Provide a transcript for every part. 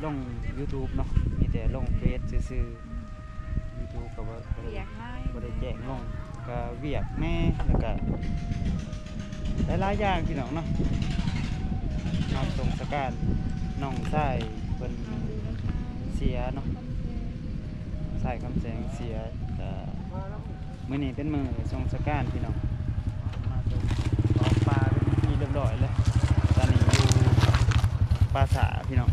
ລົງຢູທູບເນາະ ມີແຕ່ລົງເຟສຊື່ໆ ຢູທູບກໍບໍ່ ບໍ່ໄດ້ ວຽກຫຼາຍ ບໍ່ໄດ້ແຈ້ງລົງ ກໍວຽກແດ່ ແລ້ວກໍຫຼາຍໆຢ່າງພີ່ນ້ອງເນາະ ມາສົ່ງສະການນ້ອງຊາຍເພິ່ນເສຍເນາະ ນ້ອງຊາຍຄຳແສງເສຍ ກໍ ມື້ນີ້ເປັນມື້ສົ່ງສະການພີ່ນ້ອງ ມາສົ່ງອອກປ່າເປັນທີ່ຮຽບຮ້ອຍແລ້ວ ຕອນນີ້ຢູ່ປ່າຊ້າພີ່ນ້ອງ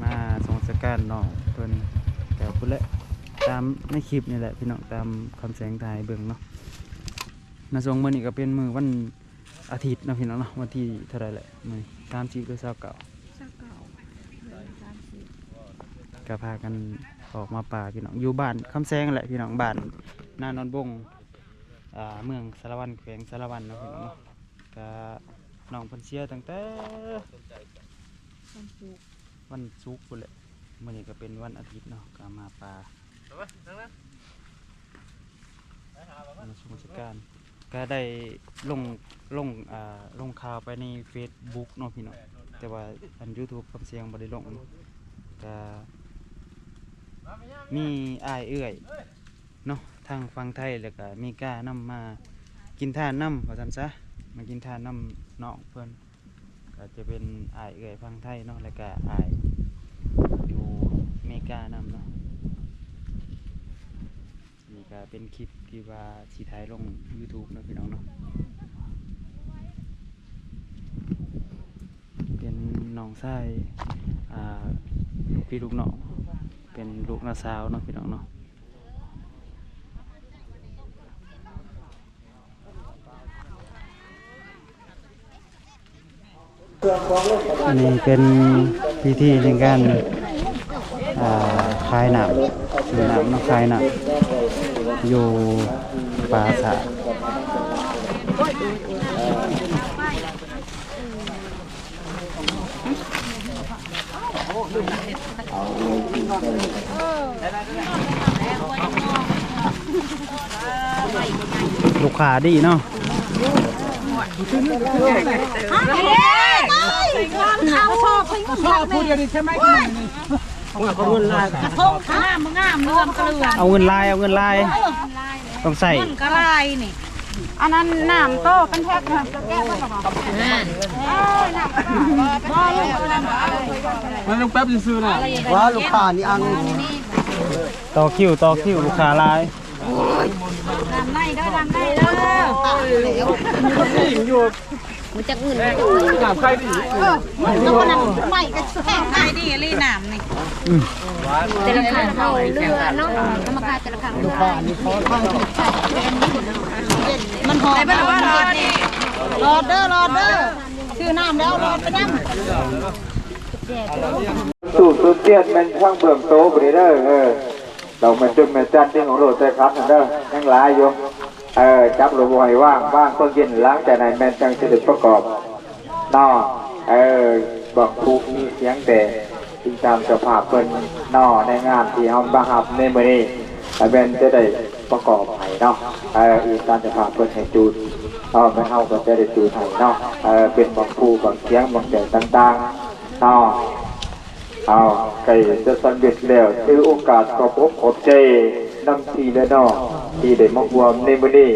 ມາສົ່ງສະການນ້ອງເພິ່ນ ກໍພຸ້ນແຫຼະ ຕາມໃນຄລິບນີ້ແຫຼະພີ່ນ້ອງ ຕາມຄຳແສງຖ່າຍໃຫ້ເບິ່ງເນາະ ມາສົ່ງມື້ນີ້ກໍເປັນມື້ວັນອາທິດເນາະພີ່ນ້ອງເນາະ ວັນທີເທົ່າໃດແຫຼະມື້ນີ້ ສາມສິບ ຫຼື ຊາວເກົ້າ ຊາວເກົ້າ ເດືອນສາມສິບ ກໍພາກັນອອກມາປ່າພີ່ນ້ອງ ຢູ່ບ້ານຄຳແສງແຫຼະພີ່ນ້ອງ ບ້ານນານອນບົງ ອ່າ ເມືອງສາລະວັນ ແຂວງສາລະວັນເນາະພີ່ນ້ອງເນາະ ກະນ້ອງເພິ່ນເສຍຕັ້ງແຕ່ວັນສຸກ ວັນສຸກພຸ້ນແຫຼະ ມື້ນີ້ກໍເປັນວັນອາທິດເນາະ ກໍມາປ່າ ມາສົ່ງສະການ ກໍໄດ້ລົງ ລົງ ອ່າ ລົງຂ່າວໄປໃນເຟສບຸກເນາະພີ່ນ້ອງ ແຕ່ວ່າອັນຢູທູບຄຳແສງບໍ່ໄດ້ລົງ ກໍມີອ້າຍເອື້ອຍ ເນາະ ທາງຝັ່ງໄທ ແລ້ວກະອາເມລິການຳ ມາກິນທານນຳວ່າຊັ້ນຊະ ມາກິນທານນຳນ້ອງເພິ່ນ ກໍຈະເປັນອ້າຍເອື້ອຍຝັ່ງໄທເນາະ ແລ້ວກະອ້າຍຢູ່ອາເມລິການຳເນາະ ນີ້ກໍເປັນຄລິບທີ່ວ່າຊິຖ່າຍລົງຢູທູບເນາະພີ່ນ້ອງເນາະ ເປັນນ້ອງຊາຍ ອ່າ ລູກພີ່ລູກນ້ອງ ເປັນລູກນ້າສາວເນາະພີ່ນ້ອງເນາະ ອັນນີ້ເປັນພິທີໃນການ ອ່າ ຂາຍນ້ຳ ຊື້ນ້ຳເນາະ ຂາຍນ້ຳຢູ່ປ່າຊ້າ. ລູກຄ້າດີເນາະ. ເອົາເງິນຫຼາຍ ເອົາເງິນຫຼາຍ ຕ້ອງໃສ່ ເງິນກໍຫຼາຍນີ້. ອັນນັ້ນນ້ຳໂຕເປັນແພັກນະ ມັນຍັງແປັບຊື່ໆນະ. ວ່າລູກຄ້ານີ້ອັງ ຕໍ່ຄິວ ຕໍ່ຄິວ ລູກຄ້າຫຼາຍ. ນ້ຳໃນເດີ ນ້ຳໃນເດີ. ມັນຈັກອື່ນ ນ້ຳໄຂ່ດີ ເອີ ມັນກໍນ້ຳໃໝ່ກໍແຮງ ຂາຍດີອີ່ຫຼີນ້ຳນີ້. ອືມ ແຕ່ລະຄັ້ງເຮົາເຫຼືອເນາະ ເຮົາມາຂາຍແຕ່ລະຄັ້ງ ລູກຄ້ານີ້ຂໍທາງ ມັນຫອມ. ຫຼອດເດີ ຫຼອດເດີ ຊື້ນ້ຳແລ້ວຫຼອດໄປນຳ. ຕູ້ສຸດຕຽນແມ່ນທາງເບື້ອງໂຕພຸ້ນເດີ. ເອີ ດອກແມ່ຈຸ້ມແມ່ຈັນທີ່ຂອງໂລດໃສ່ຂັນຫັ້ນເດີ ຍັງຫຼາຍຢູ່. ເອີ ຈັບໂລດບໍ່ໃຫ້ວາງ ວາງເພິ່ງເຢັນ ຫຼັງຈາກນັ້ນແມ່ນຈັ່ງຊິໄດ້ປະກອບເນາະ. ເອີ ບັກຜູມີສຽງແຕ່ອີງຕາມເຈົ້າພາບເພິ່ນເນາະ ໃນງານທີ່ເຮົາມາຮັບໃນມື້ນີ້ ແມ່ນຈະໄດ້ປະກອບໃຫ້ເນາະ. ເອີ ອີງຕາມເຈົ້າພາບເພິ່ນໃຫ້ຈູດເນາະ ແມ່ນເຮົາກໍຈະໄດ້ຈູດໃຫ້ເນາະ. ເອີ ເປັນບັກຜູ ບັກສຽງ ບັກແຈກຕ່າງໆເນາະ. ເອົາ ໃກ້ຈະສຳເລັດແລ້ວ ຖືໂອກາດຂອບອົກຂອບໃຈນຳພີ່ແລະນ້ອງທີ່ໄດ້ມາຮ່ວມໃນມື້ນີ້.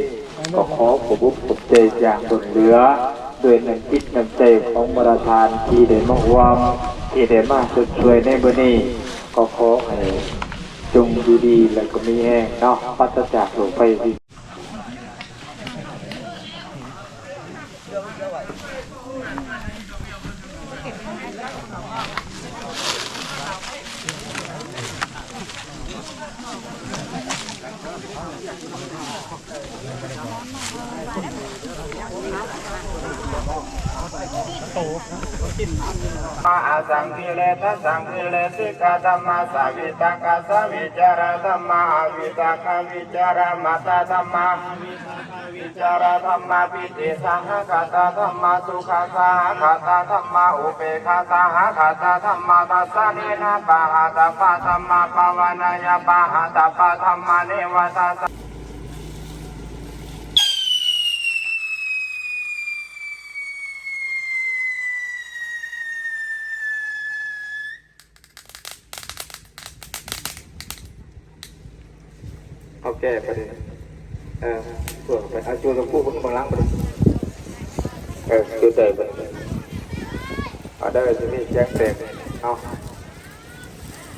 ກໍຂໍຂອບອົກຂອບໃຈຢ່າງລົ້ນເຫຼືອ ດ້ວຍນ້ຳຈິດນ້ຳໃຈຂອງບັນດາທ່ານທີ່ໄດ້ມາຮ່ວມ ທີ່ໄດ້ມາຊົດຊ່ວຍໃນມື້ນີ້. ກໍຂໍໃຫ້ຈົ່ງຢູ່ດີ ແລະກໍມີແຮງເນາະ ປາສະຈາກໂລກໄພ. ມະອະສັງກິເລສະສັງກິເລສິກະທຳມາ ສະວິຕະກະສະວິຈາລະທຳມາ ອະວິຕະກະວິຈາລະມັດຕະທຳມາ ວິຈາລະທຳມາ ປີຕິສະຫະກະຕະທຳມາ ສຸຂະສະຫະກະຕະທຳມາ ອຸເປກຂາສະຫະກະຕະທຳມາ ທັດສະເນນະປະຫາຕະປະທຳມາ ພາວະນາຍະປະຫາຕະປະທຳມາ ເນວະທັດສະ ເອົາແກ້ໄປເດ້. ເອີ ເພື່ອໄປເອົາຈູດກັບຜູ້ເບິ່ງເບື້ອງຫຼັງໄປເດ້. ເອີ ຈູດໄດ້ເບິດ. ເອົາເດີ ຊິມີສຽງແຕກ. ເອົາ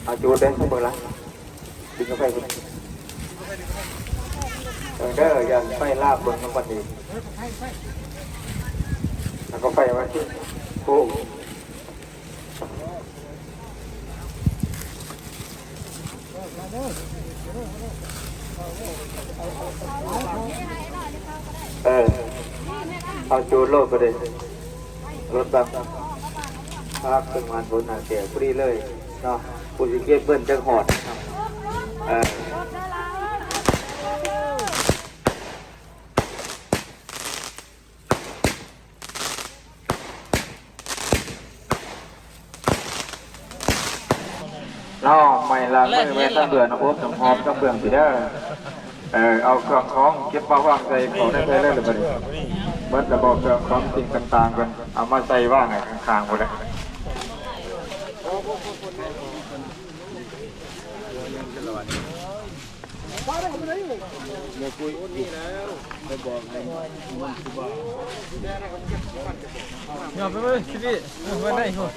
ເອົາຈູດເດ້ ເບື້ອງຫຼັງ. ດຶງເຂົ້າໄປພຸ້ນ. ເອີ ເດີ ຢ້ານໄຟລາມເບິ່ງນຳກັນອີກ. ແລ້ວກໍໄຟມາ ໂອ້. ເອີ ເອົາຈູດໂລດກໍໄດ້. ລົດບັກ ພາຂຶ້ນມາບົນໜ້າແກ້ພໍດີເລີຍເນາະ. ຜູ້ຊິເກັບເງິນຈັກຮອດເນາະ. ເອີ. ເນາະ ໄມ້ລາກໄມ້ ໄມ້ຕາເບື່ອນະ ໂອບນ້ຳຫອມຕາເບື່ອງພີ້ເດີ. ເອີ ເອົາເຄື່ອງຂອງເກັບມາວາງໃສ່ເຂົ້າໃນໄທເລີຍລະບາດນີ້. ເບິດລະບໍເຄື່ອງຂອງສິ່ງຕ່າງໆ ເພິ່ນເອົາມາໃສ່ວາງໃຫ້ຂ້າງໆພຸ້ນແຫຼະ. ຍອມໄປເບິ່ງຊິພີ່ ເອີ ໄວ້ໃນພຸ້ນ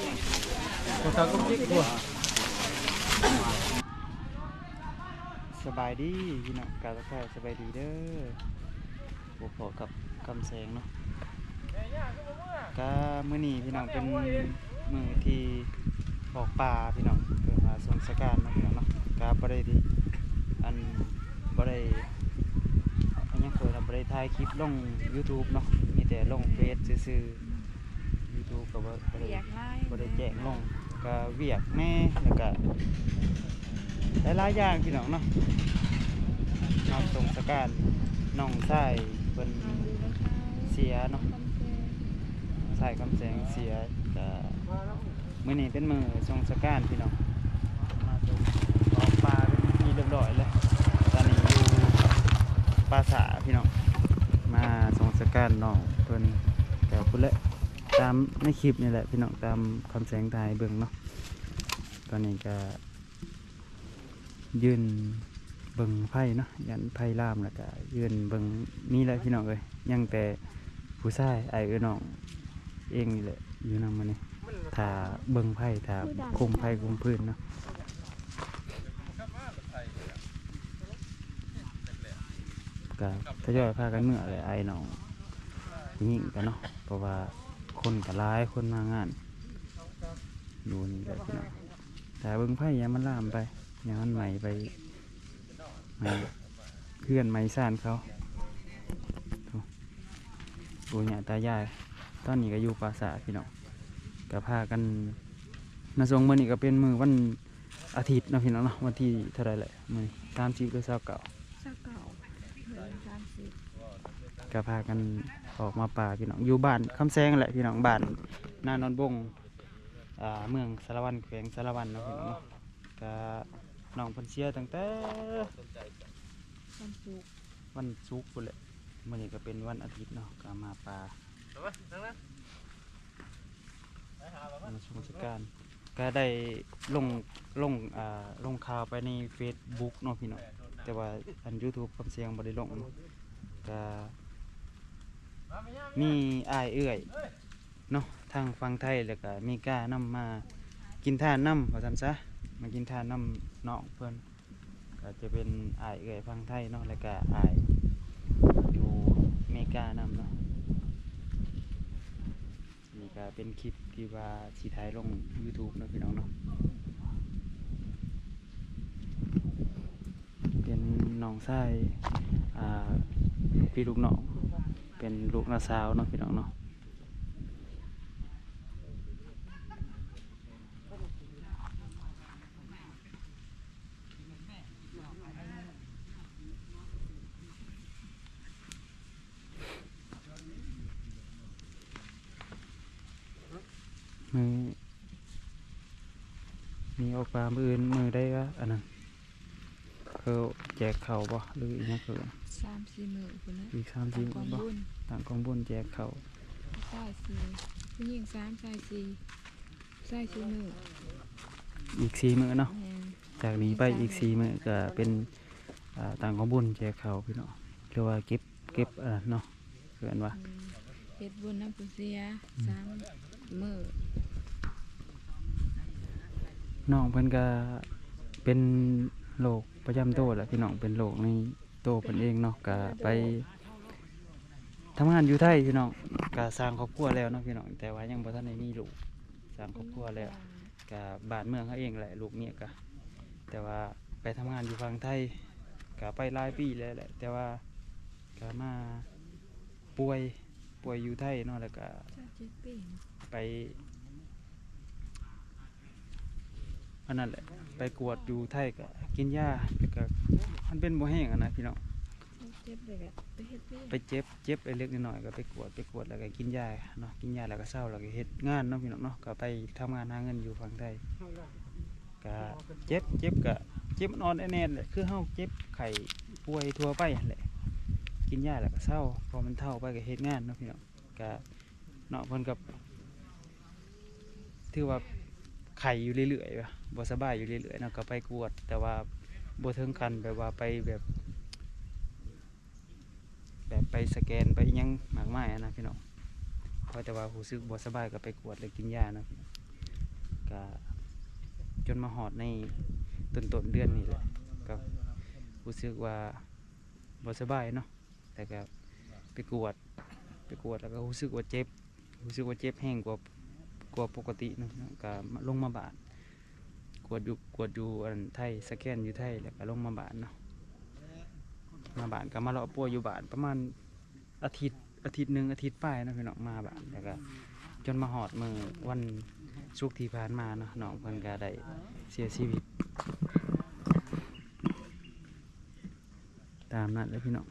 ຜູ້ສາວກຸກກິກພຸ້ນ. ສະບາຍດີພີ່ນ້ອງ ກາບທັກທາຍສະບາຍດີເດີ. ພົບພໍ້ກັບຄຳແສງເນາະ. ກະມື້ນີ້ພີ່ນ້ອງເປັນມື້ທີ່ອອກປ່າພີ່ນ້ອງ ເອີ້ນວ່າສົງສະການເນາະພີ່ນ້ອງເນາະ. ກະບໍ່ໄດ້ ອັນ ບໍ່ໄດ້ ອັນຫຍັງເອີ້ນວ່າ ບໍ່ໄດ້ຖ່າຍຄລິບລົງຢູທູບເນາະ ມີແຕ່ລົງເຟສຊື່ໆ. ຢູທູບກໍບໍ່ ບໍ່ໄດ້ ວຽກຫຼາຍ ບໍ່ໄດ້ແຈ້ງລົງ ກໍວຽກແດ່ ແລ້ວກໍຫຼາຍໆຢ່າງພີ່ນ້ອງເນາະ. ມາສົງສະການນ້ອງຊາຍເພິ່ນເສຍເນາະ ນ້ອງຊາຍຄຳແສງເສຍ. ກໍມື້ນີ້ເປັນມື້ສົງສະການພີ່ນ້ອງ ມາສົ່ງ ອອກປ່າເປັນທີ່ຮຽບຮ້ອຍແລ້ວ. ຕອນນີ້ຢູ່ປ່າຊ້າພີ່ນ້ອງ ມາສົງສະການນ້ອງເພິ່ນ ກໍພຸ້ນແຫຼະ ຕາມໃນຄລິບນີ້ແຫຼະພີ່ນ້ອງ ຕາມຄຳແສງຖ່າຍໃຫ້ເບິ່ງເນາະ. ຕອນນີ້ກະຢືນເບິ່ງໄຟເນາະ ຢ້ານໄຟລາມ ແລ້ວກະຢືນເບິ່ງນີ້ແຫຼະພີ່ນ້ອງເອີຍ. ຍັງແຕ່ຜູ້ຊາຍ ອ້າຍເອື້ອຍນ້ອງເອງນີ້ແຫຼະ ຢູ່ນຳມື້ນີ້ ຖ້າເບິ່ງໄຟ ຖ້າຄຸມໄຟຄຸມຟືນເນາະ. ກະທະຍອຍພາກັນເມືອແຫຼະ ອ້າຍນ້ອງຜູ້ຍິງກະເນາະ ເພາະວ່າຄົນກະຫຼາຍ ຄົນມາງານຢູ່ນີ້ແຫຼະພີ່ນ້ອງ. ຖ້າເບິ່ງໄຟຢ່າມັນລາມໄປ ຢ່າມັນໄໝ້ໄປ ໄໝ້ເຮືອນໄໝ້ຊານເຂົາ. ໂອ້ ປູ່ຍ່າຕາຍາຍ ຕອນນີ້ກະຢູ່ປ່າຊ້າພີ່ນ້ອງ ກະພາກັນມາສົ່ງ. ມື້ນີ້ກະເປັນມື້ວັນ ອາທິດເນາະພີ່ນ້ອງເນາະ. ວັນທີເທົ່າໃດແຫຼະມື້ນີ້ ສາມສິບ ຫຼື ຊາວເກົ້າ? ຊາວເກົ້າ ເອີ ສາມສິບ. ກະພາກັນອອກມາປ່າພີ່ນ້ອງ ຢູ່ບ້ານຄຳແສງແຫຼະພີ່ນ້ອງ ບ້ານນານອນບົງ ອ່າ ເມືອງສາລະວັນ ແຂວງສາລະວັນເນາະພີ່ນ້ອງເນາະ. ກະນ້ອງເພິ່ນເສຍຕັ້ງແຕ່ວັນສຸກ ວັນສຸກພຸ້ນແຫຼະ. ມື້ນີ້ກະເປັນວັນອາທິດເນາະ ກະມາປ່າ ມາຊົມສະການ ກະໄດ້ລົງ ລົງ ອ່າ ລົງຂ່າວໄປໃນເຟສບຸກເນາະພີ່ນ້ອງ ແຕ່ວ່າອັນຢູທູບຄຳແສງບໍ່ໄດ້ລົງເນາະ. ກະມີອ້າຍເອື້ອຍເນາະ ທາງຝັ່ງໄທ ແລ້ວກະເມການຳ ມາກິນທານນຳ ວ່າຊັ້ນຊະ ມາກິນທານນຳນ້ອງເພິ່ນ. ກະຈະເປັນອ້າຍເອື້ອຍຝັ່ງໄທເນາະ ແລ້ວກະອ້າຍຢູ່ເມການຳເນາະ. ນີ້ກະເປັນຄລິບທີ່ວ່າຊິຖ່າຍລົງຢູທູບເນາະພີ່ນ້ອງເນາະ. ເປັນນ້ອງຊາຍ ອ່າ ພີ່ລູກນ້ອງ ເປັນລູກນ້າສາວເນາະພີ່ນ້ອງເນາະ. ມື້ ມີອອກປ່າມື້ອື່ນ ມື້ໃດວະ ອັນນັ້ນ ເຂົາແຈກເຂົ້າບໍ່ ຫຼືອີ່ຫຍັງເຂົາເອີ້ນ? ສາມສີ່ມື້ພຸ້ນແຫຼະ ອີກສາມສີ່ມື້ບໍ່? ຕັ້ງກອງບຸນ ຕັ້ງກອງບຸນແຈກເຂົ້າ ຊາຍສີ່ ຜູ້ຍິງສາມ ຊາຍສີ່ ຊາຍສີ່ມື້ ອີກສີ່ມື້ເນາະ. ແມ່ນ ຈາກນີ້ໄປອີກສີ່ມື້ກະເປັນ ອ່າ ຕັ້ງກອງບຸນແຈກເຂົ້າພີ່ນ້ອງ ຫຼືວ່າເກັບ ເກັບອັນນັ້ນເນາະ ເອີ້ນວ່າ ອືມ ເຮັດບຸນນຳຜູ້ເສຍ ອືມ ສາມມື້. ນ້ອງເພິ່ນກະເປັນໂລກປະຈຳໂຕແຫຼະພີ່ນ້ອງ ເປັນໂລກໃນໂຕເພິ່ນເອງເນາະ ກະໄປທຳງານຢູ່ໄທພີ່ນ້ອງ ກະສ້າງຄອບຄົວແລ້ວເນາະພີ່ນ້ອງ ແຕ່ວ່າຍັງບໍ່ທັນໄດ້ມີລູກ ສ້າງຄອບຄົວແລ້ວ ກະບ້ານເມືອງເຮົາເອງແຫຼະ ລູກເມຍກະ ແຕ່ວ່າໄປທຳງານຢູ່ຝັ່ງໄທ ກະໄປຫຼາຍປີແລ້ວແຫຼະ ແຕ່ວ່າກະມາປ່ວຍ ປ່ວຍຢູ່ໄທເນາະ ແລ້ວກະ ຊາວເຈັດປີເນາະ ໄປ ອັນນັ້ນແຫຼະ ໄປກວດຢູ່ໄທກະກິນຢາ ແຕ່ກະມັນເປັນບໍ່ແຮງຫັ້ນນະພີ່ນ້ອງ ເຈັບເລີຍກະໄປເຮັດວຽກ ໄປເຈັບ ເຈັບເລັກໆນ້ອຍໆ ກະໄປກວດ ໄປກວດແລ້ວກະກິນຢາເນາະ ກິນຢາແລ້ວກະເຊົາ ແລ້ວກະເຮັດງານເນາະພີ່ນ້ອງເນາະ ກະໄປທຳງານຫາເງິນຢູ່ຝັ່ງໄທ ກະເຈັບ ເຈັບກະເຈັບອ່ອນໆແອດໆແຫຼະ ຄືເຮົາເຈັບໄຂ້ປ່ວຍທົ່ວໄປຫັ້ນແຫຼະ ກິນຢາແລ້ວກະເຊົາ ພໍມັນເຖົ້າໄປກະເຮັດງານເນາະພີ່ນ້ອງ ກະເນາະ ເພິ່ນກະຖືວ່າໄຂ້ຢູ່ເລື້ອຍໆ ວ່າບໍ່ສະບາຍຢູ່ເລື້ອຍໆເນາະ ກະໄປກວດ ແຕ່ວ່າບໍ່ເຖິງຂັ້ນແບບວ່າໄປແບບ ແບບໄປສະແກນໄປອີ່ຫຍັງມາກມາຍຫັ້ນນະພີ່ນ້ອງ ພໍແຕ່ວ່າຮູ້ສຶກບໍ່ສະບາຍກະໄປກວດ ແລະກິນຢາເນາະ ກະຈົນມາຮອດໃນຕົ້ນໆເດືອນນີ້ແຫຼະ ກະຮູ້ສຶກວ່າບໍ່ສະບາຍເນາະ ແຕ່ກະໄປກວດ ໄປກວດແລ້ວກະຮູ້ສຶກວ່າເຈັບ ຮູ້ສຶກວ່າເຈັບແຮງກວ່າ ກວ່າປົກກະຕິເນາະ ກະລົງມາບ້ານ ກວດຢູ່ ກວດຢູ່ອັນໄທ ສະແກນຢູ່ໄທ ແລ້ວກະລົງມາບ້ານເນາະ ມາບ້ານກະມາເລາະປ່ວຍຢູ່ບ້ານປະມານອາທິດ ອາທິດໜຶ່ງ ອາທິດປາຍເນາະພີ່ນ້ອງ ມາບ້ານ ແລ້ວກະຈົນມາຮອດມື້ວັນສຸກທີ່ຜ່ານມາເນາະ ນ້ອງເພິ່ນກະໄດ້ເສຍຊີວິດ ຕາມນັ້ນແຫຼະພີ່ນ້ອງ.